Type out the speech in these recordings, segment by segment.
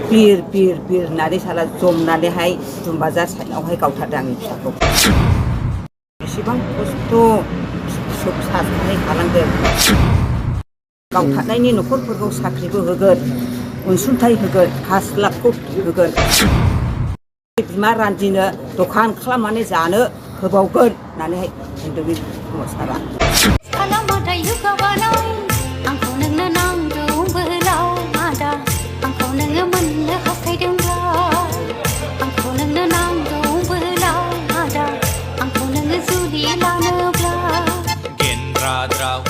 बिर होननानै साला जमनानैहाय दुमबाजार साइडआवहाय गावथारदों आंनि फिसाखौ बेसेबां खस्थ' फिसा सानै खालामदों गावथारनायनि न'खरफोरखौ साख्रिबो होगोन अनसुंथाइ होगोन 5 लाखखौ होगोन बिमा रान्दिनो दखान खालामनानै जानो होबावगोन होननानैहाय बुंदों बे सारा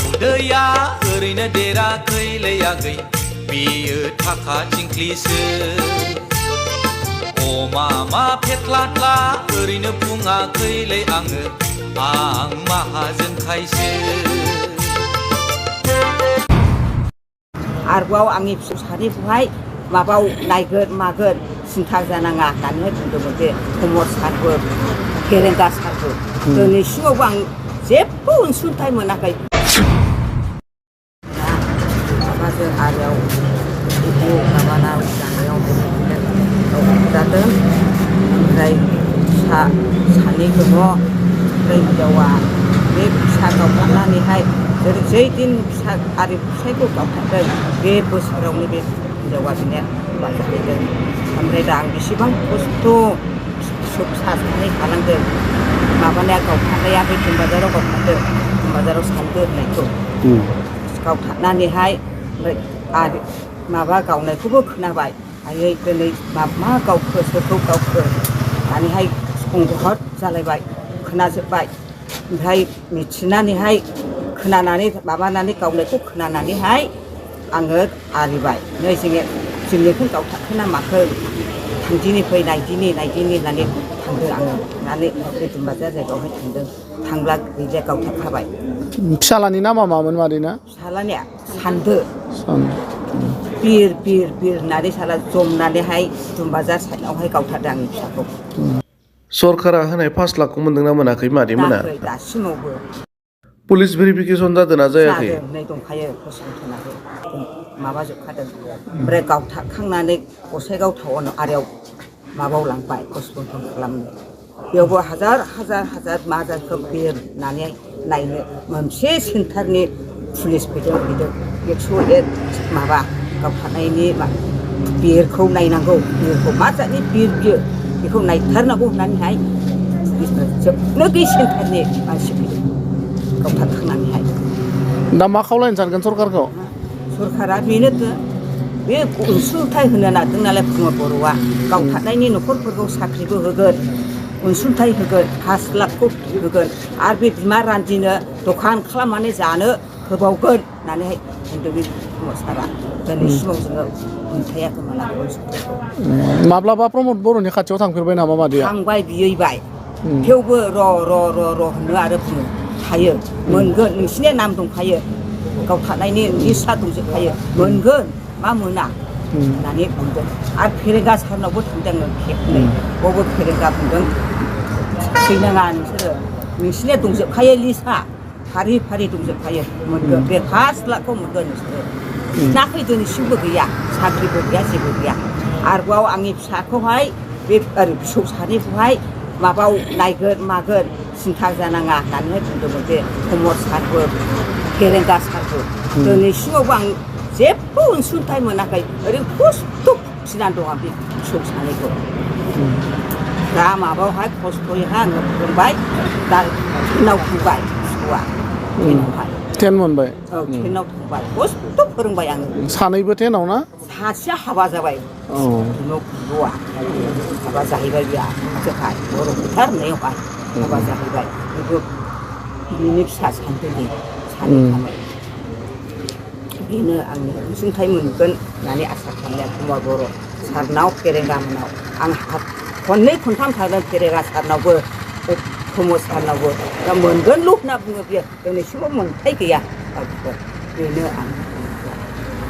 उदैया ओरैनो देराखै लैयाखै बेयो थाखा थिंख्लिसो अमा फेथ्लाथ्ला ओरैनो बुङाखैलै आङो आं माहाजोनखायसो आरोबाव आंनि फिसौ सानैखौहाय माबाव नायगोन मागोन सिन्था जानाङा होननानैहाय बुंदोंमोन बे कमर सारबो फेरेंगा सारबो दिनैसिमावबो आं जेबो अनसुंथाइ मोनाखै माबाजों आरोयाव माबानाव जानायाव जादों ओमफ्राय फिसा सानै दङ ओमफ्राय हिनजावा बे फिसा गावथारनानैहाय जै दिन फिसा आरो फिसायखौ गावथारदों बे बोसोरावनो बे हिनजावा बिनिया हाबा जाहैदों ओमफ्राय दा आं बेसेबां खस्थ' फिसा सानै खालामदों माबानाया गावथारनाया बे दुमबाजाराव गावथारदों दुमबाजाराव सानदो होननायखौ गावथारनानैहाय ओमफ्राय आरो माबा गावनायखौबो खोनाबाय आयै दिनै मा गावखो सोरखौ गावखो होननानैहाय संहत जालायबाय खोनाजोब्बाय ओमफ्राय मिथिनानैहाय खोनानानै माबानानै गावनायखौ खोनानानैहाय आङो आरिबाय नै जोंनिखौ गावथारखो ना माखो थांदिनि फै नायदिनि होननानै थांदों आङो होननानै बे दुमबाजार जायगायावहाय थांदों थांब्ला गैया गावथारखाबाय फिसालानि नामा मामोन मादैना फिसालानिया सानदो बिर होननानै साला जमनानैहाय दुमबाजार साइडआवहाय गावथारदों आंनि फिसाखौ सरकारा होनाय 5 लाखखौ मोनदोंना मोनाखै मादै मोना दासिमावबो पुलिस भेरिफिकेसन जादोंना जायाखै जादों नै दंखायो फसंथानाबो माबाजोबखादों ओमफ्राय गावथारखांनानै गसाइगाव टाउन आरियाव माबायाव लांबाय पस्टमर्टम खालामनो बेयावबो हाजार माजारखौ बेरनानै नायनो मोनसे सेन्टारनि पुलिस फैदों 101 माबा गावथारनायनि बेरखौ नायनांगौ बेरखौ मा जातनि बेर बियो बेखौ नायथारनांगौ होननानैहाय जोबनो गैयै सेन्टारनि मानसि फैदों गावथारखांनानैहाय दा मा खावलायनो सानगोन सरकारखौ सरकारा बेनो बे अनसुंथाइ होनो नागिरदों नालाय प्रमद बर'आ गावथारनायनि न'खरफोरखौ साख्रिबो होगोन अनसुंथाइ होगोन 5 लाखखौ होगोन आरो बे बिमा रान्दिनो दखान खालामनानै जानो होबावगोन होननानैहाय बुंदों बे प्रमद सारा दिनैसिमाव जोङो मोनथायाखै मोनाखै माब्लाबा प्रमद बर'नि खाथियाव थांफेरबाय नामा मादैया थांबाय बियैबाय थेवबो र' होनो आरो बुङो थायो मोनगोन नोंसिनि नाम दंखायो गावथारनायनि लिस्टआ दंजोबखायो मोनगोन मा मोना होननानै बुंदों आरो फेरेंगा सारनावबो थांदों खेबनै बावबो फेरेंगा बुंदों थैनाङा नोंसोरो नोंसिनिया दंजोबखायो लिस्टआ फारि दंजोबखायो मोनगोन बे 5 लाखखौ मोनगोन नोंसोरो नाखै दिनैसिमबो गैया साख्रिबो गैया जेबो गैया आरोबाव आंनि फिसाखौहाय बे ओरै फिसौ सानैखौहाय माबाव नायगोन मागोन सिन्था जानाङा होननानैहाय बुंदोंमोन बे कमर सारबो फेरेंगा सारबो दिनैसिमावबो आं जेबो अनसुंथाइ मोनाखै ओरैनो खस्थ' फिनानै दं आं बे फिसौ सानैखौ दा माबायावहाय खस्थ'यैहाय आङो फोरोंबाय दा 10 आव थांबाय फिसौआ 10 मोनबाय औ 10 आव थांबाय खस्थ' फोरोंबाय आङो सानैबो 10 आव ना सासेया हाबा जाबाय बिब'आ हाबा जाहैबाय बिया जोंहा बर' फोथार होननायावहाय हाबा जाहैबाय बिनि फिसा सानदों सानै थाबाय बेनो आंनि अनसुंथाइ मोनगोन होननानै आसा खालामनाया प्रमद बर' सारनाव फेरेंगा मोनाव आं खननै खनथाम थांदों फेरेंगा सारनावबो प्रमद सारनावबो दा मोनगोनल' होनना बुङो बियो दिनैसिमबो मोनथाय गैया बेनो आं